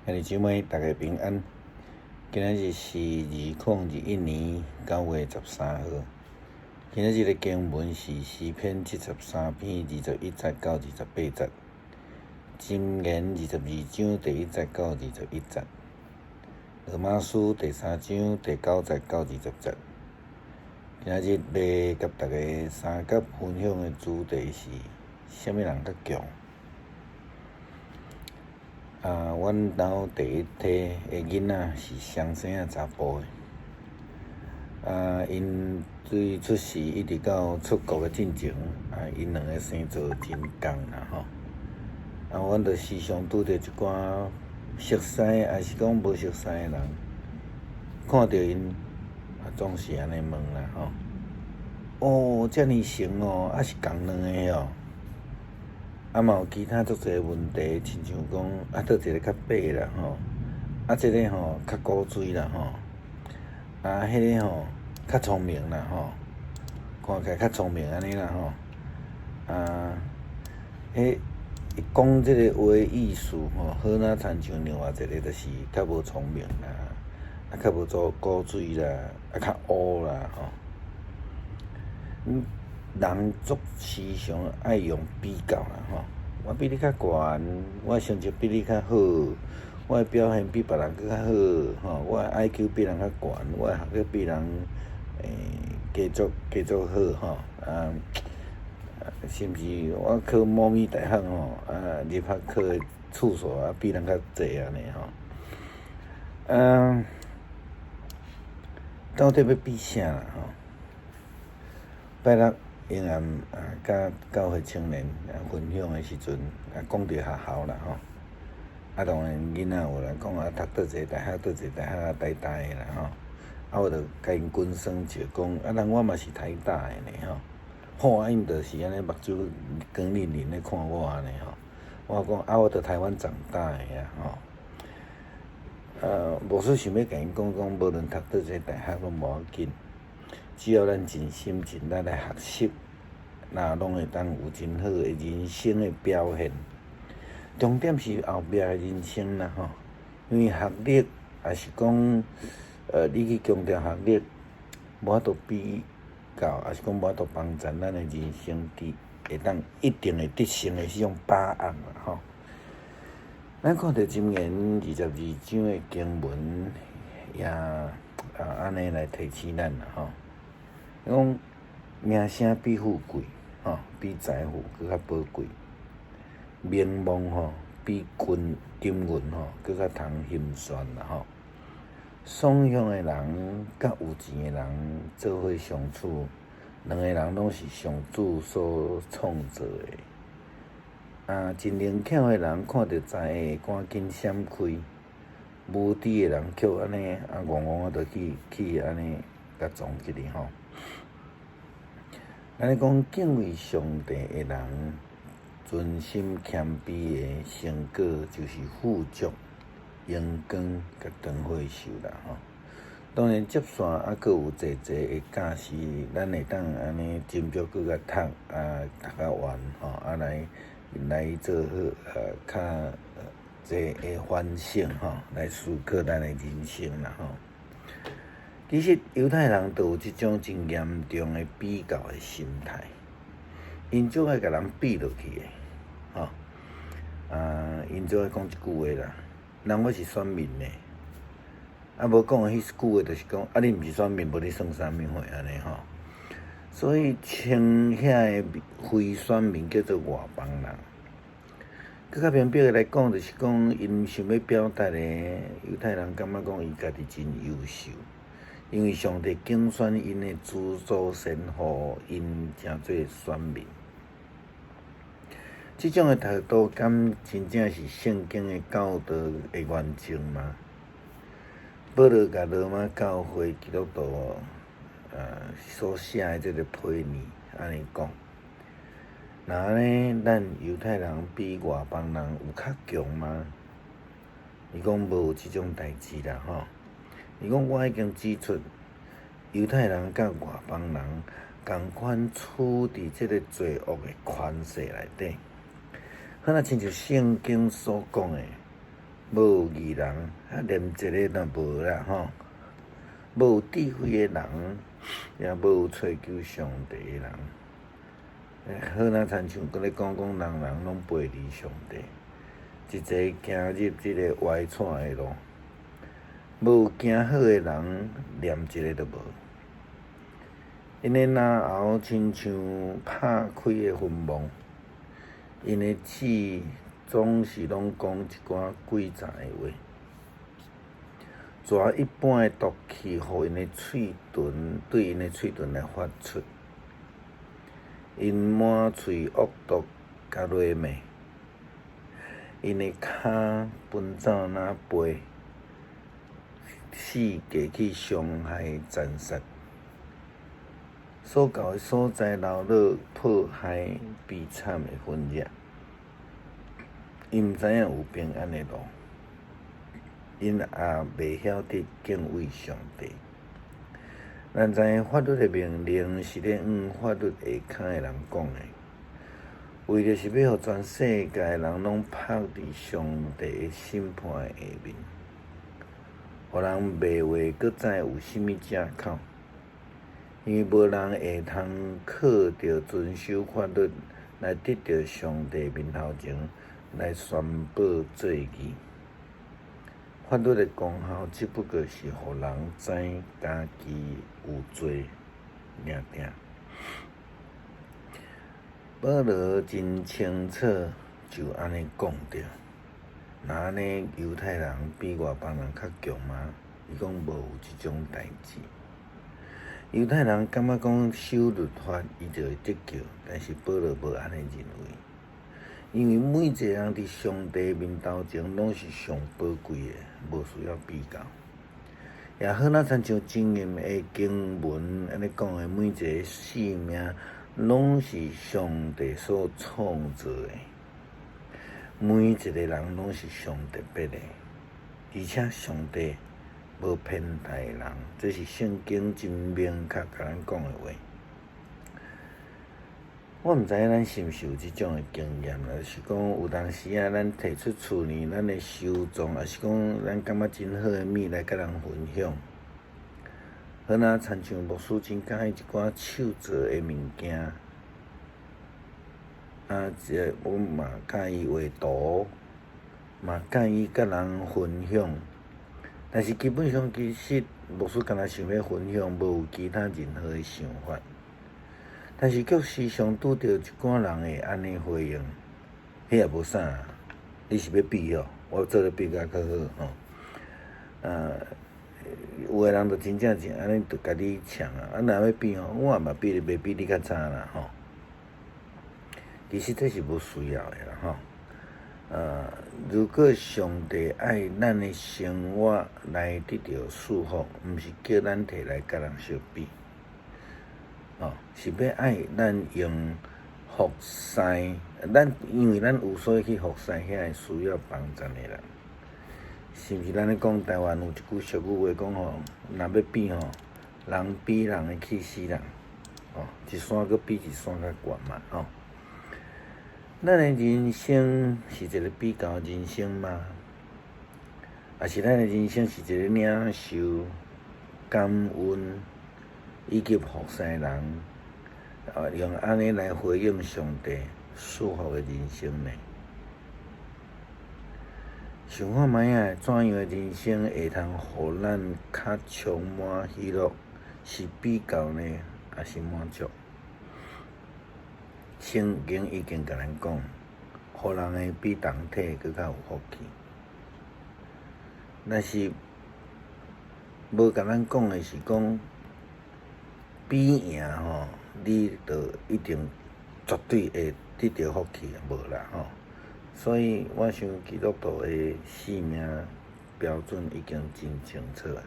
兄弟姊妹，大家平安。今仔日是2021年9月13號。今仔日的經文是詩篇73篇21節到28節，箴言22章第1節到21節，羅馬書第三章第9節到20節。今仔日欲佮大家相佮分享的主題是：啥物人較強？啊，阮兜第一胎的囡仔是雙生仔查埔的。啊，𪜶對出世一直到出國的進前，啊，𪜶兩个星座真仝啦吼。啊，阮就時常拄著一寡熟似，抑是講無熟似的人，看著𪜶啊，總是按呢問啦吼。哦，遮爾成哦，啊是仝兩个哦。啊嘛有其他足濟問題，親像講啊，佗一个較白啦吼，啊這个吼較古錐啦吼，啊彼个吼較聰明啦吼，看起來較聰明按呢啦吼，啊，彼講這个話意思吼，好若親像另外一个就是較無聰明啦，啊較無做古錐啦，啊較烏啦吼。人足時常愛用比較啦吼，我比你較懸，我成績比你較好，我的表現比別人閣較好，吼，我的 IQ 比人較懸，我的學歷比人加足加足好吼，啊，甚至我考某物大學吼，啊，入學考的次數啊比人較濟按呢吼，啊，到底欲比啥啦吼？拜六永安啊，佮教會青年啊分享的時陣，啊講著學校啦吼，啊當然囡仔有來講啊，讀佗一个大學，佗一个大學啊，台大的啦吼，啊我就共𪜶關心者講，啊人我嘛是台大的呢吼，好啊𪜶就是按呢目睭光粼粼咧看我按呢吼，我講啊我佇台灣長大的啊吼，無說想欲共𪜶講講，無論讀佗一个大學攏無要緊，只要咱盡心盡力來學習。那攏會當有真好的人生的表現。重點是後壁的人生啦吼，因為學歷抑是講，你去強調學歷，無法度比較，抑是講無法度幫助咱的人生佇會當一定會得勝的彼種把握啦吼。咱看著箴言22章的經文，也啊按呢來提醒咱啦吼。講名聲比富貴。吼，比財富閣較寶貴，名望吼比金金銀吼閣較通欣炫啦吼。爽向的人佮有錢的人做伙相處，兩个人攏是上主所創造的。啊，真靈巧的人看著財會趕緊閃開，無知的人卻按呢啊戇戇啊，就去去按呢共傱起去吼。咱咧講敬畏上帝的人，存心謙卑的成果就是富足、榮光佮長歲壽啦吼。當然接線猶閣有濟濟的教示，咱會當按呢斟酌閣較讀啊，讀較完吼，啊來來做好較濟的反省吼，來思考咱的人生啦吼。其實猶太人就有這種真嚴重的比較的心態，𪜶足愛共人比落去的，吼，啊，𪜶足愛講一句話啦，人我是選民呢，啊無講的彼句話就是講，啊你毋是選民，無你算啥物貨按呢吼，所以稱遐个非選民叫做外邦人。閣較明白的來講，就是講𪜶想欲表達的猶太人感覺講伊家己真優秀。因為上帝揀選𪜶的祖祖先，予𪜶成做選民。這種的態度，敢真正是聖經的教導的原則嗎？保羅共羅馬教會基督徒所寫的這個批呢，按呢講。若按呢，咱猶太人比外邦人有較強嗎？伊講無有這種代誌啦，吼。伊講我已經指出，猶太人佮外邦人仝款處佇這个罪惡的權勢內底，好若親像聖經所講的，無有義人，啊，連一个都無啦吼！無有智慧的人，也無有揣求上帝的人。好若親像閣咧講講，人人攏背離上帝，齊齊行入這个歪跩的路。無有行好的人，連一个都無。𪜶的嚨喉親像拍開的墳墓，𪜶的舌總是攏講一寡詭詐的話。蛇一般的毒氣，予𪜶的喙唇對𪜶的喙唇來發出，𪜶滿喙惡毒佮詈罵，𪜶的跤奔走若飛，四界去傷害殘殺，所到的所在留落破壞悲慘的痕跡。𪜶毋知影有平安的路，𪜶也袂曉得敬畏上帝。咱知影法律的命令是咧向法律下跤的人講的，為著是欲予全世界的人攏曝佇上帝的審判的下面，予人袂話閣再有啥物藉口，因為無人會通靠著遵守法律來得著上帝面頭前來宣布做義。法律的功效只不過是予人知家己有罪爾爾。保羅真清楚就按呢講著，若按呢猶太人比外邦人較強嗎？伊講無有這種代誌。猶太人感覺講守律法，伊就會得救，但是保羅無按呢認為。因為每一個人佇上帝面頭前攏是上寶貴的，無需要比較。也好若親像箴言的經文按呢講的，每一個性命攏是上帝所創造的，每一個人攏是上特別的，而且上帝無偏待人，這是聖經真明確共咱講的話。我毋知影咱是毋是有這種的經驗啦，就是講有當時啊，咱提出厝裡咱的收藏，抑是講咱感覺真好的物來佮人分享。好若親像牧師真佮意一寡手做的物件，啊，這我嘛佮意畫圖，嘛佮意佮人分享。但是基本上其實牧師干焦想欲分享，無有其他任何的想法。但是卻時常拄著一寡人會按呢回應，彼也無啥，你是欲比哦？我做得比較較好吼。啊，有的人就真正是按呢，就共你嗆啊！啊，若欲比吼，我嘛比袂比你較差啦吼。其實這是無需要的啦吼。啊，如果上帝愛咱的生活來得著祝福，毋是叫咱提來佮人相比。哦，是欲愛咱用服侍，咱因為咱有所去服侍遐個需要幫贊的人，是毋是？咱咧講台灣有一句俗語話講吼，若欲比吼，人比人會氣死人，哦，一山閣比一山較懸嘛，吼。咱的人生是一個比較人生嗎？抑是咱的人生是一個領受感恩以及服侍人，啊，用按呢來回應上帝賜福的人生呢？想看覓仔，怎樣的人生會通予咱較充滿喜樂？是比較呢，抑是滿足？聖經已經共咱講，予人的比銅體閣較有福氣。但是無共咱講的是講，比贏吼，你就一定絕對會得著福氣，無啦吼。所以我想基督徒的生命標準已經真清楚啊。